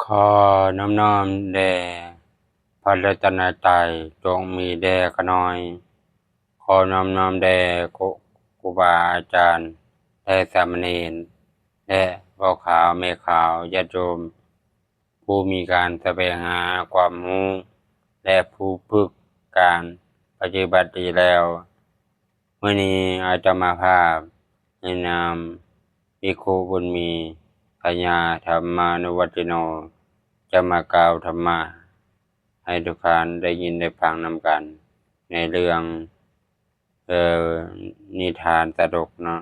ຂໍນ້ອມນ້ອມແດ່ພະລັດຕະນະໄຕ ຈົ່ງມີແດ່ຂ້ານ້ອຍ. ຂໍນ້ອມນ້ອມແດ່ຄູ ຄູບາອາຈານ ແລະ ສາມະເນນ ແລະ ພໍ່ຂາວແມ່ຂາວ ຍາດໂຍມ ຜູ້ມີການສະແຫວງຫາຄວາມຮູ້ ແລະ ຜູ້ຝຶກການປະຕິບັດດີແລ້ວ. ມື້ນີ້ອາດຕະມາພາບໃນນາມພິກຂຸບຸນມີ ພະຍາທຳມານຸວັດຕິໂນ ຈະມາກ່າວທຳມະໃຫ້ທຸກທ່ານໄດ້ຍິນໄດ້ຟັງນຳກັນ ໃນເລື່ອງ ເອີ ນິທານຕະຫຼົກເນາະ.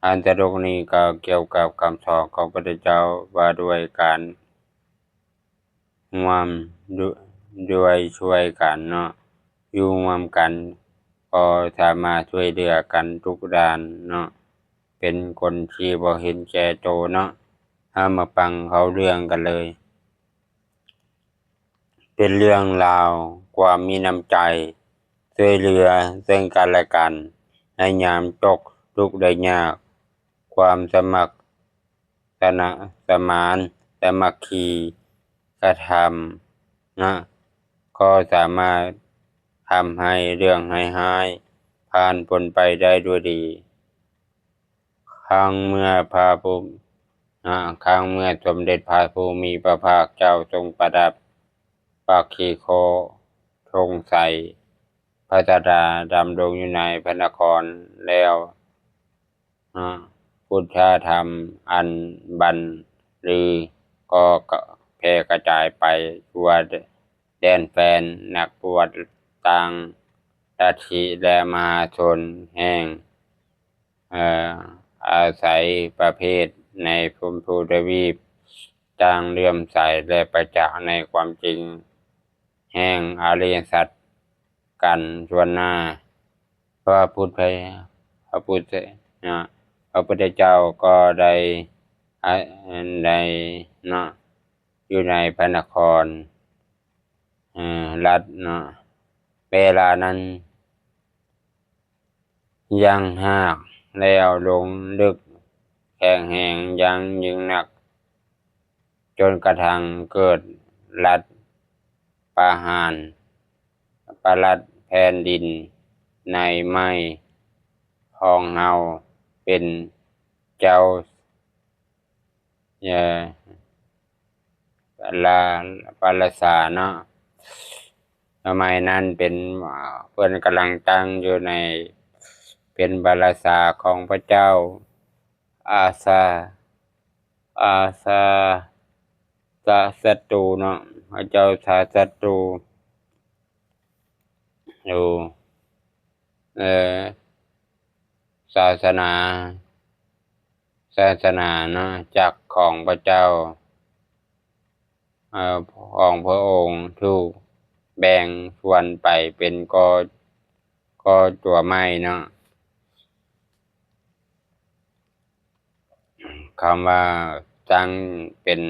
ອານຕະຫຼົກນີ້ກໍກ່ຽວກັບຄຳສອນຂອງພະພຸດທະເຈົ້າ ວ່າດ້ວຍການຮ່ວມດ້ວຍ ດ້ວຍຊ່ວຍກັນເນາະ, ຢູ່ຮ່ວມກັນກໍສາມາດຊ່ວຍເຫຼືອກັນທຸກດ້ານເນາະ, ເປັນຄົນທີ່ບໍ່ເຫັນແກ່ໂຕເນາະ. ເຮົາມາຟັງເຂົ້າເລື່ອງກັນເລີຍ. ເປັນເລື່ອງລາວຄວາມມີນ້ຳໃຈ ຊ່ວຍເຫຼືອເຊິ່ງກັນແລະກັນ ໃນຍາມຕົກທຸກໄດ້ຍາກ. ຄວາມສະໝັກສະນະ ສະໝານ ສາມັກຄີ ກະທຳນະ ກໍສາມາດທຳໃຫ້ເລື່ອງຮ້າຍໆຜ່ານພົ້ນໄປໄດ້ດ້ວຍດີ. ຄັ້ງເມື່ອພະພູ ນະ ຄັ້ງເມື່ອສົມເດັດພະພູມີພະພາກເຈົ້າຊົງປະທັບພະຄິໂຄຊົງໄຊ ພະສາດາດຳລົງຢູ່ໃນພະນະຄອນແລ້ວ ນະ ພຸດທະທຳອັນບັນລືກໍແຜ່ກະຈາຍໄປທົ່ວແດນແຄວ້ນ, ນັກບວດຕ່າງລັດທິ ແລະ ມະຫາຊົນແຫ່ງ ເອີ ອາໄສປະເພດໃນພູມພູທະວີບຕ່າງເຫຼື້ອມໃສ ແລະ ປະຈັກໃນຄວາມຈິງແຫ່ງອະລິຍະສັດກັນສ່ວນໜ້າ. ພະພຸດທະ ພະພຸດທະ ນະ ພະພຸດທະເຈົ້າກໍໄດ້ ອະ ໄດ້ເນາະ ຢູ່ໃນພະນະຄອນ ເອີ ລັດເນາະ ເວລານັ້ນ ຢ່າງຮາກແລ້ວລົງເລິກແຂງແຮງຢ່າງຍິ່ງນັກ ຈົນກະທັ່ງເກີດລັດປະຫານ ປະລັດແຜ່ນດິນໃນໄມ້ຂອງເຮົາເປັນເຈົ້າ ເອີ ລາ ພະລາຊາເນາະ. ສະໄໝນັ້ນເປັນ ເພິ່ນກຳລັງຕັ້ງຢູ່ໃນ ເປັນພະລາຊາຂອງພະເຈົ້າອາຊາ ອາຊາຕະສັດຕູເນາະ ພະເຈົ້າຊາສັດຕູ ຢູ່ ເອີ ສາສະໜາ ສາສະໜາເນາະ ຈັກຂອງພະເຈົ້າ ເອີ ຂອງພະອົງຖືກແບ່ງສ່ວນໄປເປັນກໍ ກໍຕົວໃໝ່ເນາະ. ຄຳວ່າຕັ້ງເປັນ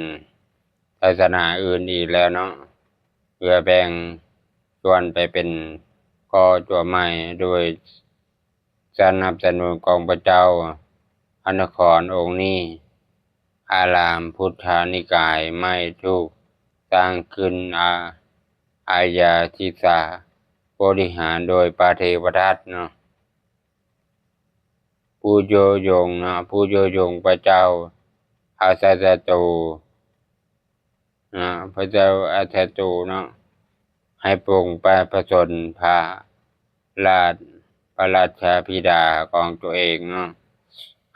ສາສະໜາອື່ນອີກແລ້ວເນາະ ເພື່ອແບ່ງສ່ວນໄປເປັນກໍຕົວໃໝ່ ໂດຍສະໜັບສະໜູນຂອງພະເຈົ້າ ພະນະຄອນອົງນີ້ ອາລາມພຸດທະນິກາຍໃໝ່ຖືກສ້າງຂຶ້ນ ອາ ອາຍາທິສາ ບໍລິຫານໂດຍພະເທວະທັດເນາະ ຜູ້ຍຸຍົງເນາະ ຜູ້ຍຸຍົງພະເຈົ້າອາຊາສັດຕູເນາະ ພະເຈົ້າອາຊາສັດຕູເນາະ ໃຫ້ປົງພະປະຊົນພະລາດ ພະລາຊາບິດາຂອງຕົວເອງເນາະ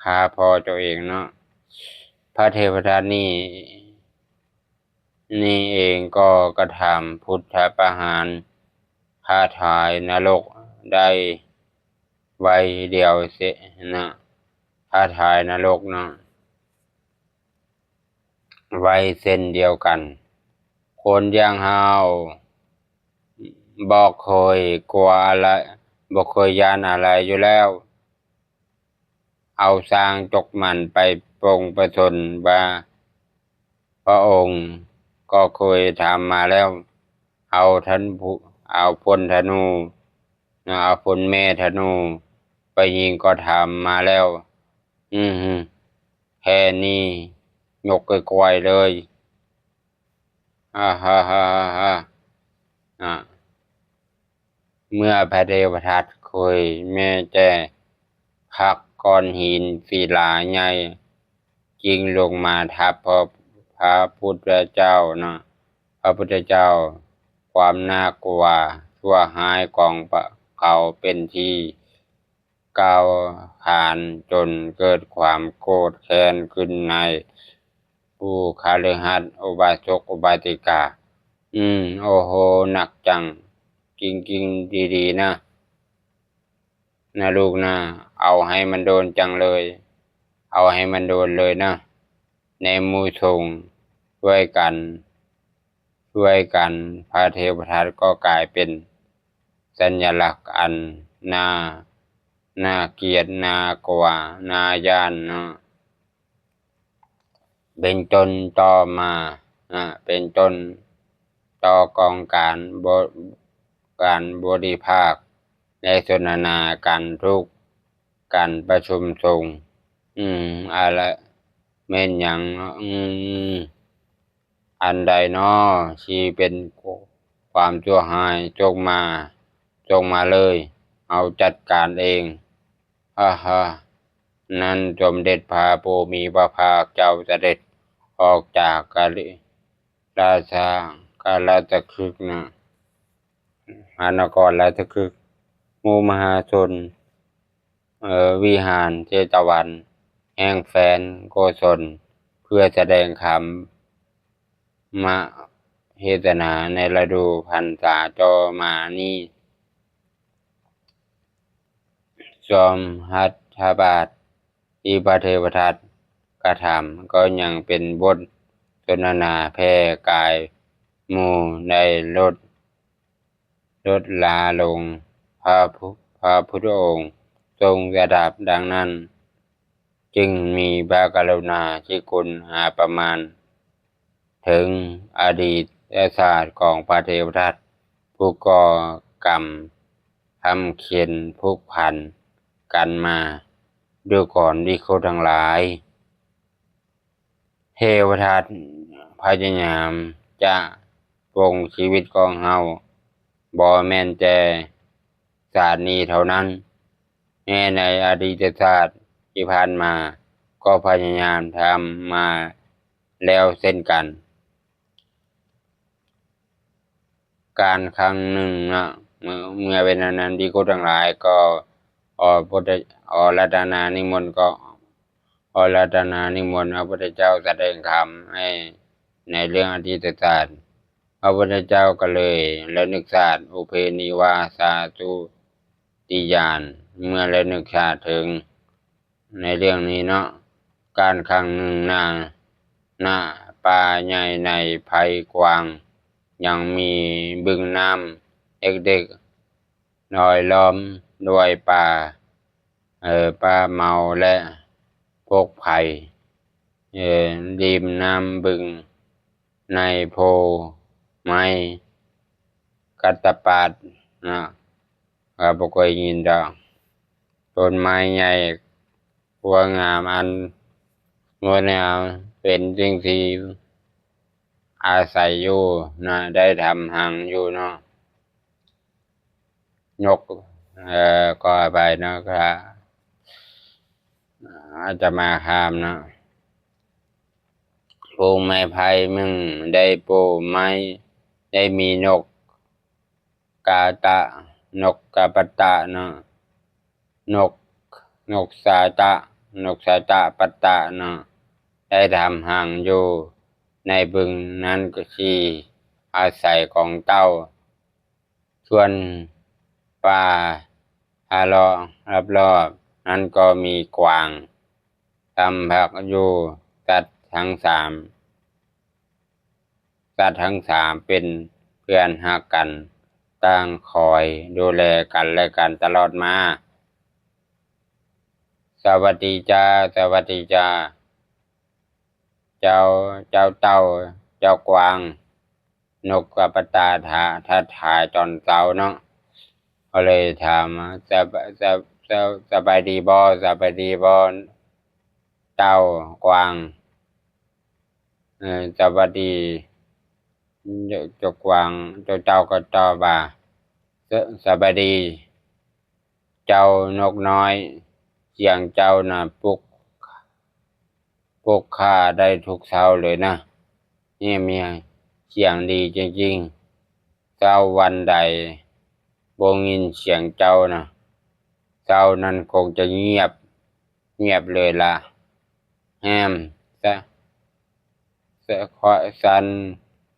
ຂ້າພໍ່ຕົວເອງເນາະ. ພະເທວະທັດນີ້ ນີ້ເອງກໍກະທຳພຸດທະປະຫານ ທ້າທາຍນະລົກໄດ້ໄວດຽວເສນະ ທ້າທາຍນະລົກເນາະ ໄວເຊັ່ນດຽວກັນ. ຄົນຢ່າງເຮົາບໍ່ເຄີຍກົວອະໄລ ບໍ່ເຄີຍຢ້ານອະໄລຢູ່ແລ້ວ. ເອົາຊ້າງຈົກມັນໄປປົງປະຊົນວ່າ ພະອົງກໍເຄີຍທຳມາແລ້ວ ເອົາທັນ ເອົາພົ້ນທະນູ ເອົາພົ້ນແມ່ທະນູໄປຍິງກໍທຳມາແລ້ວ. ອື ແຄ່ນີ້ຍົກກ້ວຍໆເລີຍ ອາຮາຮາຮາຮາ ອາ ເມື່ອພະເທວະທັດຄຸຍແມ້ແຕ່ຜັກກ້ອນຫີນສີລາໃຫຍ່ຈິ່ງລົງມາທັບພະ ພະພຸດທະເຈົ້ານະ ພະພຸດທະເຈົ້າ ຄວາມໜ້າກົວຊົ່ວຮ້າຍຂອງເຂົາເປັນທີ່ ກ່າວຂານຈົນເກີດຄວາມໂກດແຄ້ນຂຶ້ນໃນຜູ້ຄະລືຫັດ ອຸບາສົກອຸບາສິກາ. ອືມ ໂອ້ໂຫ ໜັກຈັງ ກິ້ງໆ ດີໆ ນະ ນະລູກນະ ເອົາໃຫ້ມັນໂດນຈັ່ງເລີຍ ເອົາໃຫ້ມັນໂດນເລີຍນະ ໃນໝູ່ສົງ ຊ່ວຍກັນ ຊ່ວຍກັນ ພະເທວະທັດກໍກາຍເປັນສັນຍະລັກອັນໜ້າ ໜ້າກຽດ ໜ້າກົວ ໜ້າຢ້ານເນາະ ເປັນຕົ້ນຕໍ່ມາ ເປັນຕົ້ນຕໍ່ກອງການ ການບໍລິພາກ ແລະ ສົນທະນາການທຸກ ການປະຊຸມສົງ ອືມ ອາລະ ແມ່ນຫຍັງ ອືມ ອັນໃດນໍທີ່ເປັນຄວາມຊົ່ວຮ້າຍ ຈົ່ງມາ ຈົ່ງມາເລີຍ ເຮົາຈັດການເອງ ອາຮາ ນັ້ນສົມເດັດພະຜູ້ມີພະພາກເຈົ້າສະເດັດອອກຈາກກາລິ ລາຊາ ກາລາຊະຄຶກນະ ພະນະຄອນລາຊະຄຶກ ໝູ່ມະຫາຊົນ ເອີ ວິຫານເຊຕະວັນ ແຫ່ງແຟນໂກສົນ ເພື່ອສະແດງທຳມະເທດສະໜາໃນລະດູພັນສາຕໍ່ມານີ້ ສອມຮັດຖະບາດທີ່ພະເທວະທັດກະທຳ ກໍຍັງເປັນບົດສົນທະນາແຜ່ກາຍໝູ່ໄດ້ລົດ ລົດລາລົງ ພະ ພະພຸດທະອົງຊົງສະດັບດັ່ງນັ້ນ ຈຶ່ງມີພະກະລຸນາທິຄຸນຫາປະມານເຖິງອະດີຕະຊາດຂອງພະເທວະທັດ ຜູ້ກໍ່ກຳທຳເຂັນຜູກພັນກັນມາ ດູກ່ອນພິກຂຸທັງຫຼາຍ. ເທວະທັດພະຍາຍາມຈະປົງຊີວິດຂອງເຮົາ ບໍ່ແມ່ນແຕ່ຊາດນີ້ເທົ່ານັ້ນ, ແມ້ໃນອະດີຕະຊາດທີ່ຜ່ານມາກໍພະຍາຍາມທຳມາແລ້ວເຊັ່ນກັນ. ການຄັ້ງໜຶ່ງເນາະ ເມື່ອ ເມື່ອເປັນອັນນັ້ນ ພິກຂຸທັງຫຼາຍກໍຂໍ ຂໍອາລາທະນານິມົນ ກໍອາລາທະນານິມົນພະພຸດທະເຈົ້າສະແດງທຳໃຫ້ໃນເລື່ອງອະດີຕະຊາດ. ພະພຸດທະເຈົ້າກໍເລີຍລະນຶກຊາດ ອຸເພນິວາສາຕຸຕິຍານ ເມື່ອລະນຶກຊາດເຖິງ ໃນເລື່ອງນີ້ເນາະ ການຄັ້ງໜຶ່ງນາ ນະ ປ່າໃຫຍ່ໃນໄພກວ້າງ ຍັງມີບຶງນ້ຳເລັກໆ ລອຍລ້ອມດ້ວຍປາ ເອີ ປາເມົາ ແລະ ພວກໄພ ເອີ ລິມນ້ຳບຶງ ໃນໂພໄມ້ກັດຕະປາດນະ ຂ້າບໍ່ເຄີຍຍິນດອກ. ຕົ້ນໄມ້ໃຫຍ່ ຂົວງາມ ອັນງົດງາມ ເປັນສິ່ງທີ່ອາໄສຢູ່ນະ ໄດ້ທຳຮັງຢູ່ເນາະ. ນົກ ເອີ ຂໍອະໄພເນາະ ອາດຈະມາຂ້າມເນາະ. ພູໄມ້ໄຜ່ມຶງໄດ້ປູໄມ້ ໄດ້ມີນົກກາຕະ ນົກກາປະຕະເນາະ ນົກ ນົກສາຕະ ນົກສາຕະປະຕະເນາະ ໄດ້ທຳຮັງຢູ່ໃນບຶງນັ້ນທີ່ອາໄສຂອງເຕົ້າ. ສ່ວນປ່າຮອບໆນັ້ນກໍມີກວາງ ສຳພັກຢູ່ ສັດທັງສາມ ສັດທັງສາມເປັນເພື່ອນຮັກກັນ ຕ່າງຄອຍດູແລກັນແລະກັນຕະຫຼອດມາ. ສະຫວັດດີຈ້າ ສະຫວັດດີຈ້າ ເຈົ້າ ເຈົ້າເຕົ້າ ເຈົ້າກວາງ. ນົກກາປະຕະ ທະ ທັກທາຍຕອນເຊົ້າເນາະ ກໍເລີຍຖາມວ່າ ສະ ສະ ສະ ສະບາຍດີບໍ່? ສະບາຍດີບໍ່ ເຕົ້າກວາງ? ເອີ ສະຫວັດດີ ເຈົ້າກວາງ ເຈົ້າ ເຈົ້າກໍຕອບວ່າ ສະ ສະບາຍດີເຈົ້ານົກນ້ອຍ, ສຽງເຈົ້ານະປຸກ ປຸກຂ້າໄດ້ທຸກເຊົ້າເລີຍນະ. ແມ່ນ ສຽງດີຈິງໆ. ເຊົ້າວັນໃດບໍ່ຍິນສຽງເຈົ້ານະ, ເຊົ້ານັ້ນຄົງຈະງຽບ, ງຽບເລີຍລະ. ແຮມ ສະ ສະ ຂະ ສັນ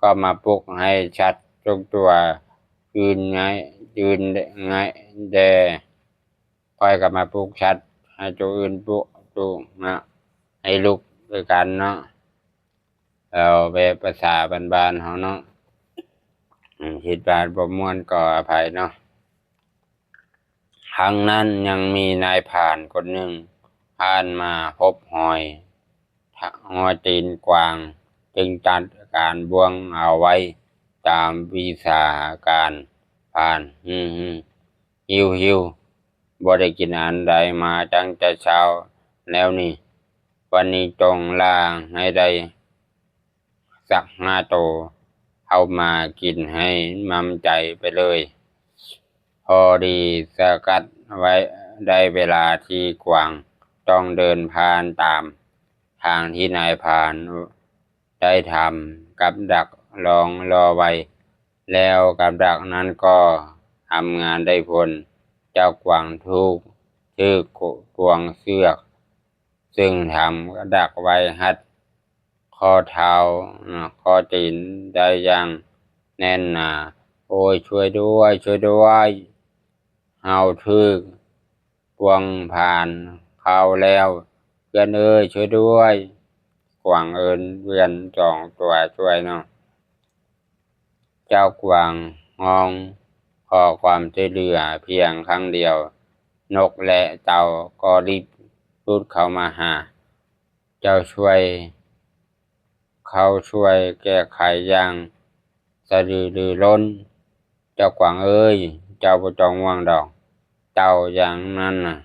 ກໍມາປຸກໃຫ້ສັດທຸກຕົວຕື່ນໄງ, ຕື່ນໄງແດ່. ຂ້ອຍກໍມາປຸກສັດໃຫ້ໂຕອື່ນປຸກ ປຸກນະ ໃຫ້ລຸກຄືກັນເນາະ. ເອົາແບບພາສາບ້ານໆເຮົາເນາະ, ອາ ຄິດວ່າບໍ່ມ່ວນກໍອະໄພເນາະ. ຄັ້ງນັ້ນຍັງມີນາຍພານຄົນໜຶ່ງຜ່ານມາພົບຮອຍ ຮອຍຕີນກວາງ, ຈຶ່ງຈັດການບ່ວງເອົາໄວ້ຕາມວິຊາການພານ. ຫິວໆ ບໍ່ໄດ້ກິນອັນໃດມາຕັ້ງແຕ່ເຊົ້າແລ້ວນີ້, ວັນນີ້ຕ້ອງລ່າໃຫ້ໄດ້ ສັກຫ້າໂຕ ເອົາມາກິນໃຫ້ໝ່ຳໃຈໄປເລີຍ. ພໍດີສະກັດໄວ້ໄດ້ເວລາທີ່ກວາງຕ້ອງເດີນຜ່ານຕາມທາງທີ່ນາຍພານໄດ້ທຳກັບດັກລອງລໍໄວ້, ແລ້ວກັບດັກນັ້ນກໍທຳງານໄດ້ຜົນ. ເຈົ້າກວາງຖືກ ຖືກກະ ກວງເຊືອກ ຊຶ່ງທຳດັກໄວ້ຮັດ ຂໍ້ເທົ້າ ຂໍ້ຕີນໄດ້ຢ່າງແໜ້ນໜາ. ໂອ້ຍ ຊ່ວຍດ້ວຍ ຊ່ວຍດ້ວຍ, ເຮົາຖືກກວາງຜ່ານເຂົ້າແລ້ວ, ເພື່ອນເອີຍ ຊ່ວຍດ້ວຍ. ກວາງເອີ້ນເພື່ອນສອງຕົວຊ່ວຍເນາະ. ເຈົ້າກວາງຮ້ອງຂໍຄວາມຊ່ວຍເຫຼືອພຽງຄັ້ງດຽວ, ນົກ ແລະ ເຕົ່າກໍລີບຫຼຸດເຂົ້າມາຫາ. ເຈົ້າຊ່ວຍ ເຂົາຊ່ວຍແກ້ໄຂຢ່າງສະດືລືລົ້ນ. ເຈົ້າກວາງເອີຍ, ເຈົ້າບໍ່ຕ້ອງຫ່ວງດອກ. ເຕົ່າຢ່າງນັ້ນນະ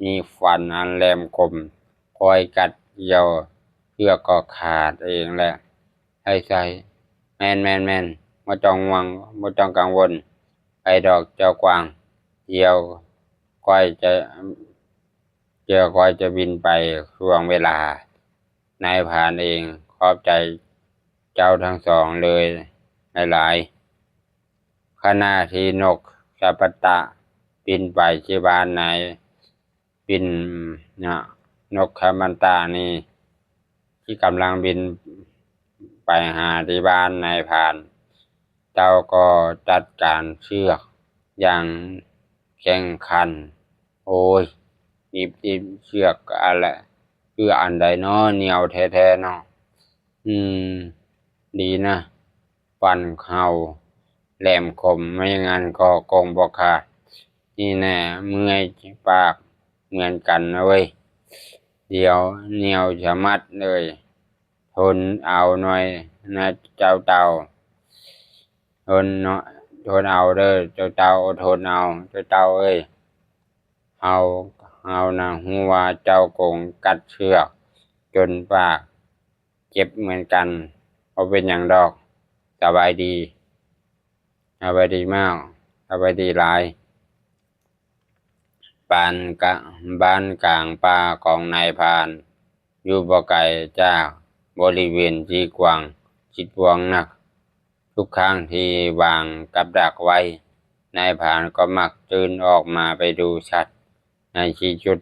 ມີຟັນອັນແຫຼມຄົມ, ຂ້ອຍກັດກ່ຽວເຊືອກກໍຂາດເອງແຫຼະ. ໃຊ່ໆ ແມ່ນໆໆ, ບໍ່ຕ້ອງຫ່ວງ, ບໍ່ຕ້ອງກັງວົນໄປດອກເຈົ້າກວາງ. ດຽວຂ້ອຍຈະ ດຽວຂ້ອຍຈະບິນໄປຊ່ວງເວລາ. ນາຍພານເອງ ຂອບໃຈເຈົ້າທັງສອງເລີຍຫຼາຍໆ. ຂະນະທີ່ນົກຊາມະຕະບິນໄປທີ່ບ້ານນາຍ ບິນນະ, ນົກຊາມະຕະນີ້ທີ່ກຳລັງບິນໄປຫາທີ່ບ້ານນາຍພານ, ເຕົ່າກໍຈັດການເຊືອກຢ່າງແຂງຂັນ. ໂອ້ຍ ອີບໆ ເຊືອກອັນລະ ຄືອັນໃດນໍ ໜຽວແທ້ໆເນາະ. ອືມ ດີນະ ຟັນເຮົາແຫຼມຄົມ, ບໍ່ຢ່າງນັ້ນກໍກົງບໍ່ຂາດ. ນີ້ແນ່ ເມື່ອຍປາກເໝືອນກັນເວີຍ, ດຽວໜຽວຊະມັດເລີຍ. ທົນເອົາໜ້ອຍນະເຈົ້າເຕົ່າ, ທົນເນາະ, ທົນເອົາເດີເຈົ້າເຕົ່າ, ອົດທົນເອົາເຈົ້າເຕົ່າເອີຍ. ເຮົາ ເຮົານະຮູ້ວ່າເຈົ້າກົງກັດເຊືອກຈົນປາກເຈັບເໝືອນກັນ. ບໍ່ເປັນຫຍັງດອກ. ສະບາຍດີ, ສະບາຍດີມາກ, ສະບາຍດີຫຼາຍ. ບ້ານກະ ບ້ານກາງປ່າຂອງນາຍພານ ຢູ່ບໍ່ໄກຈາກບໍລິເວນທີ່ກວາງຄິດຫວງນັກ. ທຸກຄັ້ງທີ່ວາງກັບດັກໄວ້, ນາຍພານກໍມັກຕື່ນອອກມາໄປດູສັດໃນທີ່ຈຸດ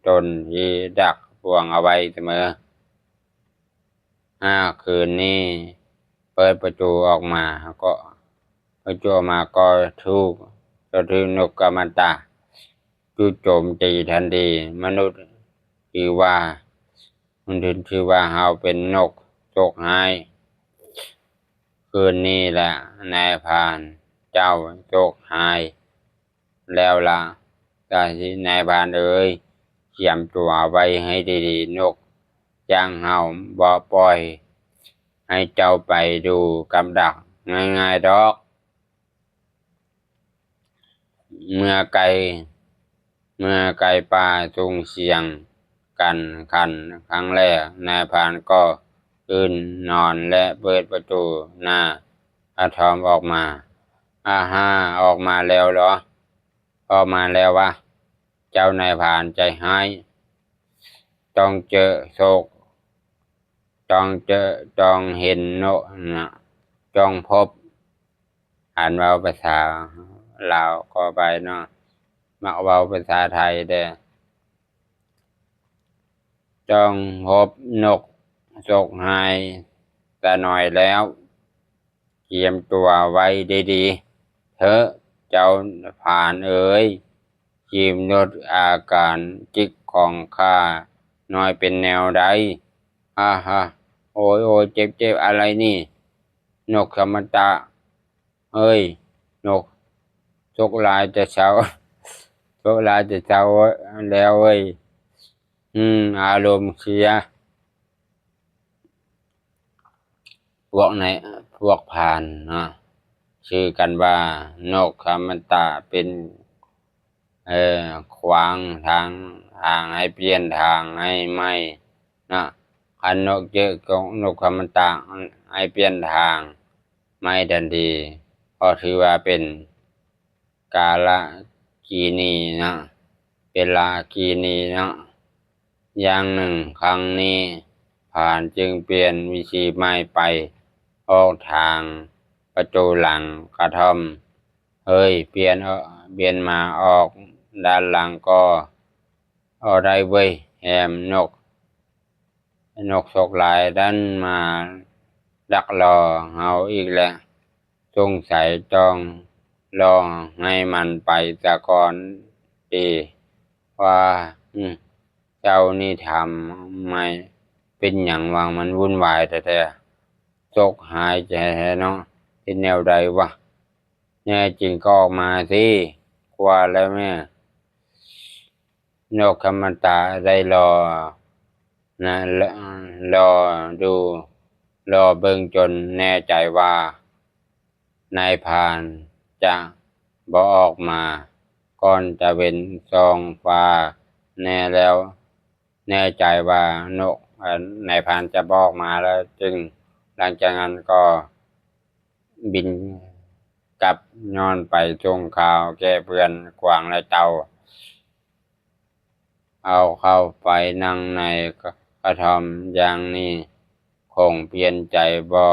ຕົນທີ່ດັກພວງເອົາໄວ້ສະເໝີ. ຫາກຄືນນີ້ເປີດປະຕູອອກມາກໍ ປະຕູອອກມາກໍຖືກ ກໍຖືກນົກຊາມະຕະຈູ່ໂຈມຕີທັນທີ. ມະນຸດຖືວ່າ ມະນຸດຖືວ່າເຮົາເປັນນົກໂຊກຮ້າຍ. ຄືນນີ້ແຫຼະນາຍພານເຈົ້າໂຊກຮ້າຍແລ້ວລະ. ນາຍພານເອີຍ, ກຽມຕົວໄວ້ໃຫ້ດີໆ, ນົກຢ່າງເຮົາບໍ່ປ່ອຍໃຫ້ເຈົ້າໄປດູກັບດັກງ່າຍໆດອກ. ເມື່ອໄກ່ ເມື່ອໄກ່ປ່າສົ່ງສຽງກັນຂັນຄັ້ງແລກ, ນາຍພານກໍຕື່ນນອນ ແລະ ເປີດປະຕູໜ້າ ກະທ່ອມອອກມາ. ອາຮາ ອອກມາແລ້ວເຫລອ? ອອກມາແລ້ວວະ. ເຈົ້ານາຍພານໃຈຮ້າຍ ຕ້ອງເຈີໂຊກ ຕ້ອງເຈີ ຕ້ອງເຫັນໂນ ນະ ຕ້ອງພົບ. ອັນເວົ້າພາສາລາວກໍໄປເນາະ ມັກເວົ້າພາສາໄທແດ່. ຕ້ອງພົບນົກໂຊກຮ້າຍຕາໜ່ອຍແລ້ວ. ກຽມຕົວໄວ້ດີໆເທີ້ ເຈົ້າພານເອີຍ. ຈີມລົດອາການຈິກຂອງຂ້ານ້ອຍເປັນແນວໃດ? ອາຮາ ໂອຍ ໂອຍ ເຈັບ ເຈັບ ອາໄລນີ້? ນົກຄຳມະຕະເອີຍ ນົກ ໂຊກຮ້າຍແຕ່ເຊົ້າ ໂຊກຮ້າຍແຕ່ເຊົ້າແລ້ວເອີຍ. ອືມ ອາລົມເສຍ. ພວກໃນ ພວກພານເນາະ ຊື່ກັນວ່ານົກຄຳມະຕະເປັນ ເອີ ຂວາງທາງ ທາງໃຫ້ປ່ຽນທາງໃຫ້ໃໝ່ເນາະ. ຄັນນົກເຈີ ນົກຄຳມະຕະໃຫ້ປ່ຽນທາງໃໝ່ທັນທີ ກໍຖືວ່າເປັນ ກາລະກີນີເນາະ ເປັນລາກີນີເນາະ ຢ່າງໜຶ່ງ. ຄັ້ງນີ້ພານຈຶ່ງປ່ຽນວິທີໃໝ່ໄປ ອອກທາງປະຕູຫຼັງກະທ່ອມ. ເຮີ້ຍ ປ່ຽນ ປ່ຽນມາອອກດ້ານຫຼັງກໍ ເອົາໄດ້ເວີຍ ແຮມນົກ ນົກໂຊກຮ້າຍນັ້ນມາດັກລໍເຮົາອີກແລ້ວ. ສົງໄສຕ້ອງລໍໃຫ້ມັນໄປສາກ່ອນດີກວ່າ. ອື ເຈົ້ານີ້ທຳໄມ ເປັນຫຍັງຫວາ ມັນວຸ່ນວາຍແທ້ໆ ໂຊກຮ້າຍແທ້ເນາະ. ເຮັດແນວໃດວະ? ແນ່ຈິງກໍອອກມາຊິ ກົວແລ້ວແມ້. ນົກຄຳມະຕະໄດ້ລໍນະ ລໍດູ ລໍເບິ່ງຈົນແນ່ໃຈວ່ານາຍພານຈະບໍ່ອອກມາ ກ່ອນຕາເວັນສ່ອງຟ້າແນ່ແລ້ວ ແນ່ໃຈວ່ານົກ ເອີ ນາຍພານຈະບໍ່ອອກມາແລ້ວ ຈຶ່ງ ຫຼັງຈາກນັ້ນກໍບິນກັບ ຍ້ອນໄປສົ່ງຂ່າວແກ່ເພື່ອນກວາງ ແລະ ເຕົ່າ. ເອົາເຂົ້າໄປນັ່ງໃນກະ ກະທ່ອມຢ່າງນີ້ ຄົງປ່ຽນໃຈບໍ່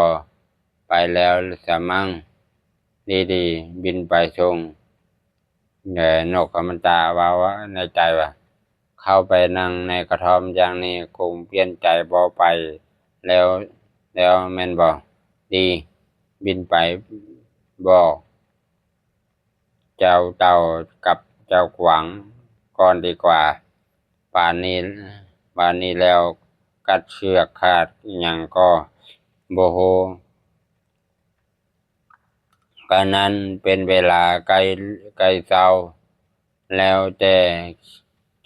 ໄປແລ້ວສະມັ້ງ. ດີໆ ບິນໄປສົ່ງ. ແລະ ນົກຄຳມະຕະເວົ້າໃນໃຈວ່າ ເຂົ້າໄປນັ່ງໃນກະທ່ອມຢ່າງນີ້ ຄົງປ່ຽນໃຈບໍ່ໄປແລ້ວ ແລ້ວແມ່ນບໍ່? ດີ ບິນໄປບອກ ເຈົ້າເຕົ່າກັບເຈົ້າກວາງກ່ອນດີກວ່າ. ບາດນີ້ ບາດນີ້ແລ້ວ ກັດເຊືອກຂາດຫຍັງກໍບໍ່ຮູ້. ກະນັ້ນເປັນເວລາໃກ້ ໃກ້ເຊົ້າແລ້ວ ແຕ່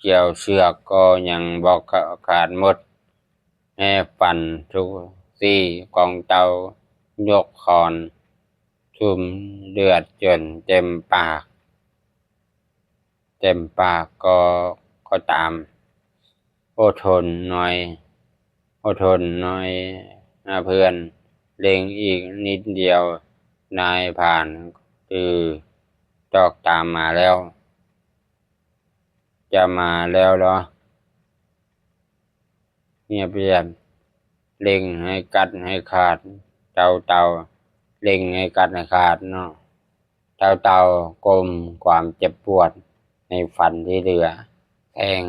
ກ່ຽວເຊືອກກໍຍັງບໍ່ຂາດໝົດ. ແຮ່ຟັນທຸກຊີ້ຂອງເຕົ່າ ຍົກຄ້ອນຊຸ່ມເລືອດຈົນເຕັມປາກ ເຕັມປາກກໍ ກໍຕາມ. ອົດທົນໜ້ອຍ ອົດທົນໜ້ອຍນະເພື່ອນ, ເລັ່ງອີກນິດດຽວ ນາຍພານຖືດອກຕາມມາແລ້ວ. ຈະມາແລ້ວເນາະ. ງຽບໆ ເລັ່ງໃຫ້ກັດໃຫ້ຂາດ ເຕົ່າໆ ເລັ່ງໃຫ້ກັດໃຫ້ຂາດເນາະ. ເຕົ່າໆ ກົ້ມຄວາມເຈັບປວດໃຫ້ຟັນທີ່ເຫຼືອ ແທງ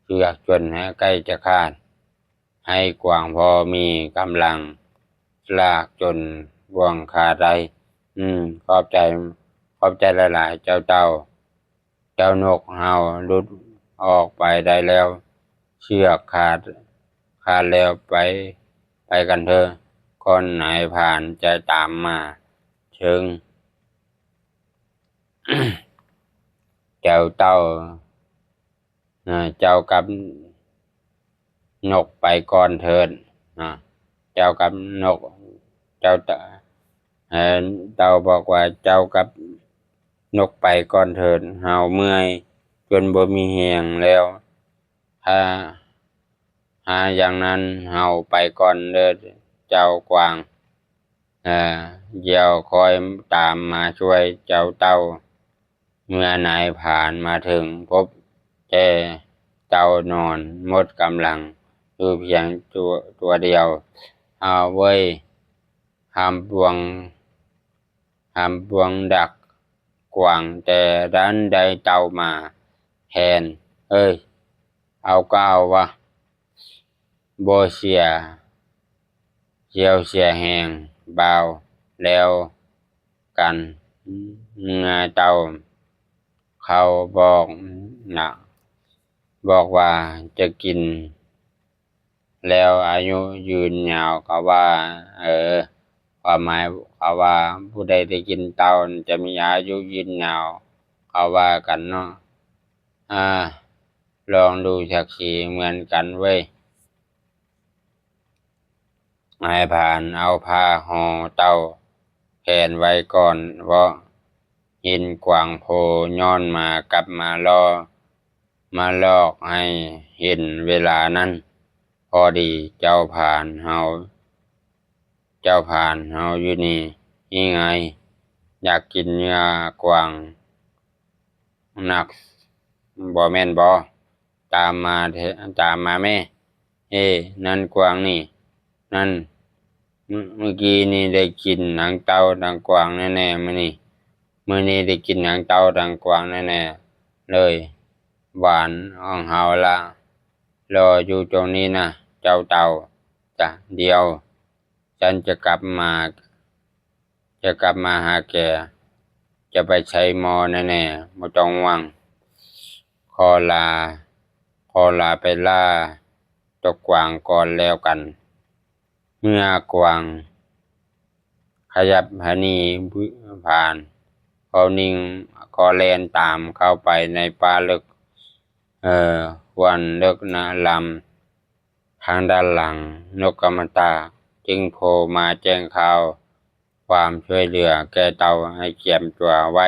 ເຊືອກຈົນໃຫ້ໃກ້ຈະຂາດ ໃຫ້ກວາງພໍມີກຳລັງ ລາກຈົນກວາງຂາດໄດ້. ອືມ ຂອບໃຈ ຂອບໃຈຫຼາຍໆ ເຈົ້າເຕົ່າ. ເຈົ້ານົກເຮົາຫຼຸດອອກໄປໄດ້ແລ້ວ ເຊືອກຂາດ ຂາດແລ້ວ ໄປ ໄປກັນເທີ ກ່ອນນາຍພານຈະຕາມມາເຖິງ. ເຈົ້າເຕົ່າ ເຈົ້າກັບນົກໄປກ່ອນເທີດ. ເຈົ້າກັບນົກ ເຈົ້າ ເອີ ເຕົ່າບອກວ່າ ເຈົ້າກັບນົກໄປກ່ອນເທີດ ເຮົາເມື່ອຍຈົນບໍ່ມີແຮງແລ້ວ. ຖ້າ ຖ້າຢ່າງນັ້ນເຮົາໄປກ່ອນເດີເຈົ້າກວາງ. ດຽວຂ້ອຍຕາມມາຊ່ວຍເຈົ້າເຕົ້າ. ເມື່ອນາຍພານມາເຖິງ ພົບແຕ່ເຕົ້ານອນໝົດກຳລັງຢູ່ພຽງຕົວ ຕົວດຽວ. ເອົາເວີຍ ຫາມປວງ ຫາມປວງດັກກວາງ ແຕ່ດັນໄດ້ເຕົ້າມາແທນ. ເອີຍ ເອົາກໍເອົາວະ ບໍ່ເສຍ ສ່ຽວເສຍແຮງ ບ່າວແລ້ວກັນ. ເມື່ອເຕົ້າເຂົາບອກນະ ບອກວ່າຈະກິນແລ້ວອາຍຸຍືນຍາວ ເຂົາວ່າ ເອີ ຄວາມໝາຍເຂົາວ່າ ຜູ້ໃດໄດ້ກິນເຕົ້າຈະມີອາຍຸຍືນຍາວ ເຂົາວ່າກັນເນາະ. ອາ ລອງດູສັກສີເໝືອນກັນເວີຍ. ນາຍພານເອົາຜ້າຫໍ່ເຕົ້າແຂວນໄວ້ກ່ອນ ເພາະເຫັນກວາງໂພຍ້ອນມາກັບມາລໍ້ ມາຫຼອກໃຫ້ເຫັນເວລານັ້ນ. ພໍດີເຈົ້າພານເຮົາ ເຈົ້າພານເຮົາຢູ່ນີ້ ອີ່ໄງ ຢາກກິນເນື້ອກວາງນັກ ບໍ່ແມ່ນບໍ? ຕາມມາແທ້ ຕາມມາແມ້. ເອ ນັ້ນກວາງນີ້ ນັ້ນ ມື້ ມື້ກີ້ນີ້ໄດ້ກິນທັງເຕົ້າທັງກວາງແນ່ໆ ມື້ນີ້ ມື້ນີ້ໄດ້ກິນທັງເຕົ້າທັງກວາງແນ່ໆເລີຍ. ຫວານຂອງເຮົາລະ ລໍຢູ່ຕົງນີ້ນະ ເຈົ້າເຕົ້າ. ຈະ ດຽວ ສັນຈະກັບມາ ຈະກັບມາຫາແກ ຈະໄປໃສ່ໝໍ້ແນ່ໆ ບໍ່ຕ້ອງຫ່ວງ. ຂໍລາ ຂໍລາໄປລ່າຕົກກວາງກ່ອນແລ້ວກັນ. ເມື່ອກວາງຂະຫຍັບຫະໜີຜ່ານ ກໍນິ່ງກໍແລ່ນຕາມເຂົ້າໄປໃນປ່າເລິກ ເອີ ຫ້ວນເລິກນະລຳ ທາງດ້ານຫຼັງ. ນົກກຳມະຕາຈຶ່ງໂພມາແຈ້ງຂ່າວຄວາມຊ່ວຍເຫຼືອແກ່ເຕົ້າໃຫ້ກຽມຕົວໄວ້.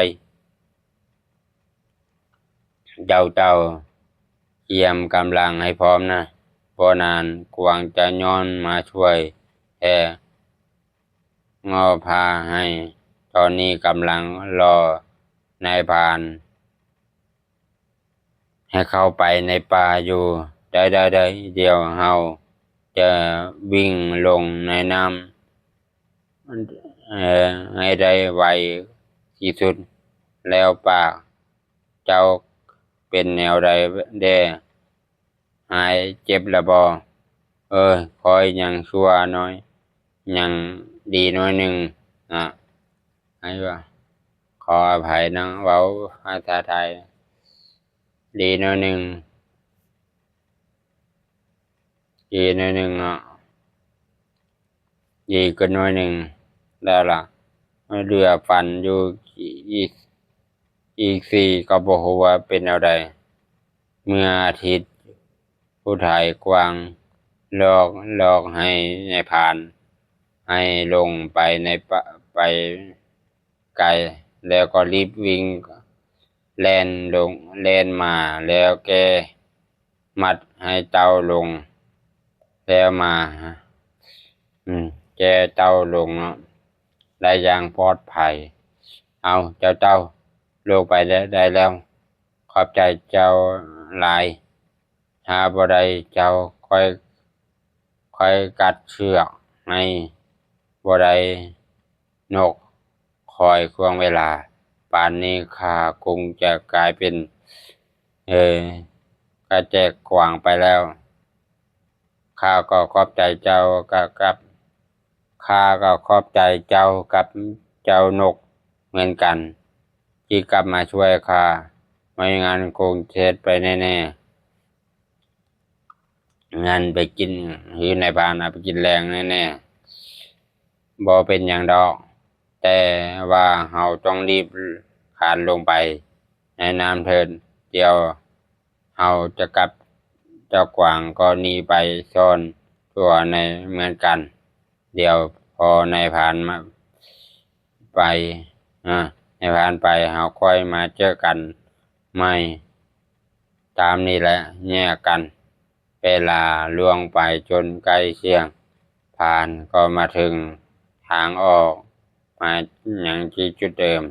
ເຈົ້າ ເຈົ້າກຽມກຳລັງໃຫ້ພ້ອມນະ ບໍ່ນານກວາງຈະຍ້ອນມາຊ່ວຍແທ້. ງໍພາໃຫ້ ຕອນນີ້ກຳລັງລໍນາຍພານ ໃຫ້ເຂົ້າໄປໃນປ່າຢູ່. ໄດ້ ໄດ້ ໄດ້ ດຽວເຮົາຈະວິ່ງລົງໃນນ້ຳ ເອີ ໃຫ້ໄດ້ໄວທີ່ສຸດ. ແລ້ວປາກເຈົ້າເປັນແນວໃດແດ່? ຫາຍເຈັບແລ້ວບໍ? ເອີ ຂ້ອຍຍັງຊົ່ວໜ້ອຍ ຍັງດີໜ້ອຍໜຶ່ງນະ. ໃຫ້ວ່າ ຂໍອະໄພນະ ເວົ້າພາສາໄທ ດີໜ້ອຍໜຶ່ງ ດີໜ້ອຍໜຶ່ງເນາະ ດີຂຶ້ນໜ້ອຍໜຶ່ງແລ້ວລະ. ເຫຼືອຝັນຢູ່ອີກ ອີກສີ່ ກໍບໍ່ຮູ້ວ່າເປັນແນວໃດ. ເມື່ອອາທິດ ຜູ້ຖ່າຍກວາງຫຼອກ ຫຼອກໃຫ້ນາຍພານໃຫ້ລົງໄປໃນປະ ໄປໄກ ແລ້ວກໍລີບວິ່ງແລ່ນລົງ ແລ່ນມາ ແລ້ວແກ້ມັດໃຫ້ເຕົ້າລົງ ແລ້ວມາ ອືມ ແກ້ເຕົ້າລົງເນາະ ໄດ້ຢ່າງປອດໄພ. ເອົາ ເຈົ້າເຕົ້າ ລົງໄປໄດ້ ໄດ້ແລ້ວ ຂອບໃຈເຈົ້າຫຼາຍ. ຖ້າບໍ່ໄດ້ເຈົ້າຂ້ອຍ ຂ້ອຍກັດເຊືອກໃຫ້ບໍ່ໄດ້ ນົກຄອຍຄວງເວລາ. ປານນີ້ຂ້າຄົງຈະກາຍເປັນ ເອີ ກະແຈກກວາງໄປແລ້ວ. ຂ້າກໍຂອບໃຈເຈົ້າກັບ ຂ້າກໍຂອບໃຈເຈົ້າກັບເຈົ້ານົກເໝືອນກັນ ທີ່ກັບມາຊ່ວຍຂ້າ, ບໍ່ຢ່າງນັ້ນຄົງເສຍໄປແນ່ໆ. ງານໄປກິນ ຄືນາຍພານເອົາໄປກິນແລງແນ່ໆ. ບໍ່ເປັນຫຍັງດອກ, ແຕ່ວ່າເຮົາຕ້ອງລີບຄານລົງໄປໃນນ້ຳເຖີດ. ດຽວເຮົາຈະກັບ, ເຈົ້າກວາງກໍໜີໄປຊ່ອນຕົວໃນເໝືອນກັນ. ດຽວພໍນາຍພານມາໄປ, ນາຍພານໄປ ເຮົາຄ່ອຍມາເຈີກັນໃໝ່. ຕາມນີ້ແຫຼະ ແຍກກັນ. ເວລາລ່ວງໄປຈົນໃກ້ທ່ຽງ, ພານກໍມາເຖິງ ທາງອອກມາຍັງທີ່ຈຸດເດີມ.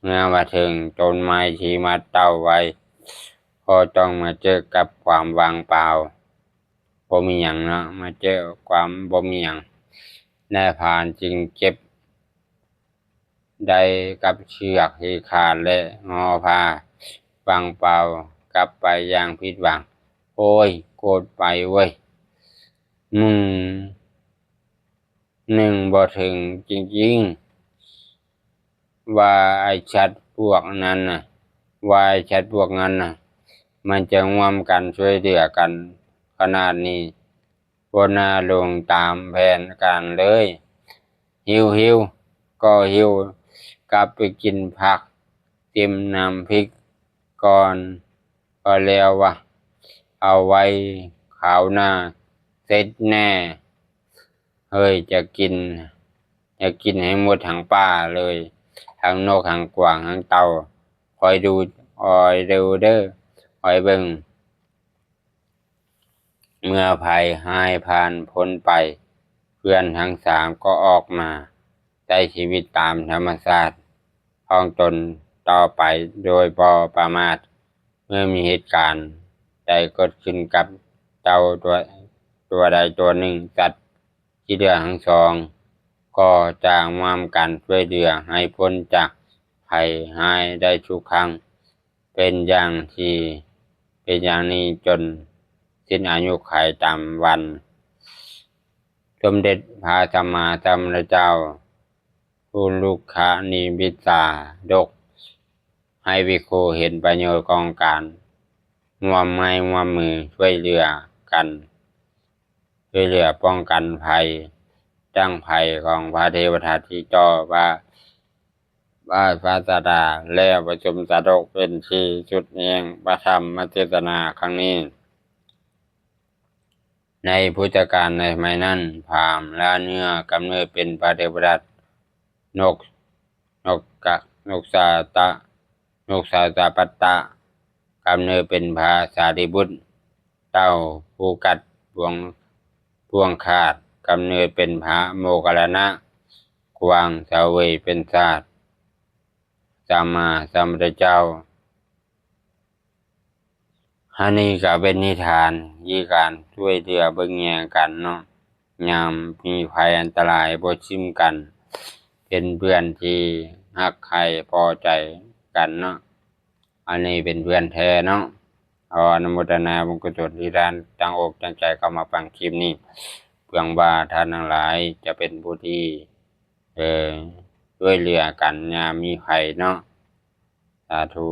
ເມື່ອມາເຖິງຕົ້ນໄມ້ທີ່ມັດເຕົ້າໄວ້ ກໍຕ້ອງມາເຈີກັບຄວາມວ່າງເປົ່າ, ບໍ່ມີຫຍັງເນາະ, ມາເຈີຄວາມບໍ່ມີຫຍັງ ແລະ ພານຈຶ່ງເກັບໄດ້ກັບເຊືອກທີ່ຂາດ ແລະ ຫໍ່ຜ້າວ່າງເປົ່າກັບໄປຢ່າງຜິດຫວັງ. ໂອ້ຍ ໂກດໄປເວີຍ ມຶງ ໜຶ່ງບໍ່ເຖິງຈິງໆ ວ່າໄອ້ສັດພວກນັ້ນນະ ວ່າໄອ້ສັດພວກນັ້ນນະ ມັນຈະຮ່ວມກັນຊ່ວຍເຫຼືອກັນຂະໜາດນີ້ ບໍ່ໜ້າລົງຕາມແຜນການເລີຍ. ຫິວໆ ກໍຫິວກັບໄປກິນຜັກຈິ້ມນ້ຳພິກກ່ອນກໍແລ້ວວະ ເອົາໄວ້ຄາວໜ້າເສັດແນ່. ເຮີ້ຍ ຈະກິນ ຈະກິນໃຫ້ໝົດທັງປ່າເລີຍ ທັງນົກ ທັງກວາງ ທັງເຕົ່າ. ຄອຍດູ ຄອຍດູເດີ ຄອຍເບິ່ງ. ເມື່ອໄພຮ້າຍຜ່ານພົ້ນໄປ ເພື່ອນທັງສາມກໍອອກມາໃຊ້ຊີວິດຕາມທຳມະຊາດຂອງຕົນຕໍ່ໄປໂດຍບໍ່ປະໝາດ. ເມື່ອມີເຫດການໃດເກີດຂຶ້ນກັບເຕົ່າຕົວ ຕົວໃດຕົວໜຶ່ງ, ສັດທີ່ເຫຼືອທັງສອງກໍຈະຮ່ວມກັນຊ່ວຍເຫຼືອໃຫ້ພົ້ນຈາກໄພຮ້າຍໄດ້ທຸກຄັ້ງ. ເປັນຢ່າງທີ່ ເປັນຢ່າງນີ້ຈົນສິ້ນອາຍຸໄຂຕາມວັນ. ສົມເດັດພະສຳມາສຳພຸດທະເຈົ້າ ອຸລຸຄະນິມິດສາດົກ ໃຫ້ພິກຂຸເຫັນປະໂຫຍດຂອງການຮ່ວມໄມ້ຮ່ວມມືຊ່ວຍເຫຼືອກັນ ຊ່ວຍເຫຼືອປ້ອງກັນໄພ, ທັງໄພຂອງພະເທວະທັດທີ່ຕໍ່ພະ ພະສາດສະດາ ແລ້ວປະຊຸມສາດົກເປັນທີ່ສຸດແຫ່ງພະທຳມະເທດສະໜາຄັ້ງນີ້. ໃນພຸດທະການໃນສະໄໝນັ້ນ ພາມລາເນື້ອກຳເນີດເປັນພະເທວະທັດ, ນົກ ນົກກະ ນົກສາຕະ ນົກສາຕະປັດຕະ ກຳເນີດເປັນພະສາລີບຸດ, ເຕົ່າພູກັດພວງ ພວງຄາດ ກຳເນີດເປັນພະໂມກກັລລານະ, ກວາງສະເຫວີຍເປັນຊາດ ສຳມາສຳພຸດທະເຈົ້າ. ອັນນີ້ກໍເປັນນິທານທີ່ການຊ່ວຍເຫຼືອເບິ່ງແຍງກັນເນາະ, ຍາມມີໄພອັນຕະລາຍບໍ່ຖິ້ມກັນ, ເປັນເພື່ອນທີ່ຮັກໃຄ່ພໍໃຈກັນເນາະ. ອັນນີ້ເປັນເພື່ອນແທ້ເນາະ. ຂໍອະນຸໂມທະນາບຸນກຸສົນທີ່ທ່ານຕັ້ງອົກຕັ້ງໃຈເຂົ້າມາຟັງຄລິບນີ້. ຫວັງວ່າທ່ານທັງຫຼາຍຈະເປັນຜູ້ທີ່ ເອີ ຊ່ວຍເຫຼືອກັນຍາມມີໄພເນາະ. ສາທຸ.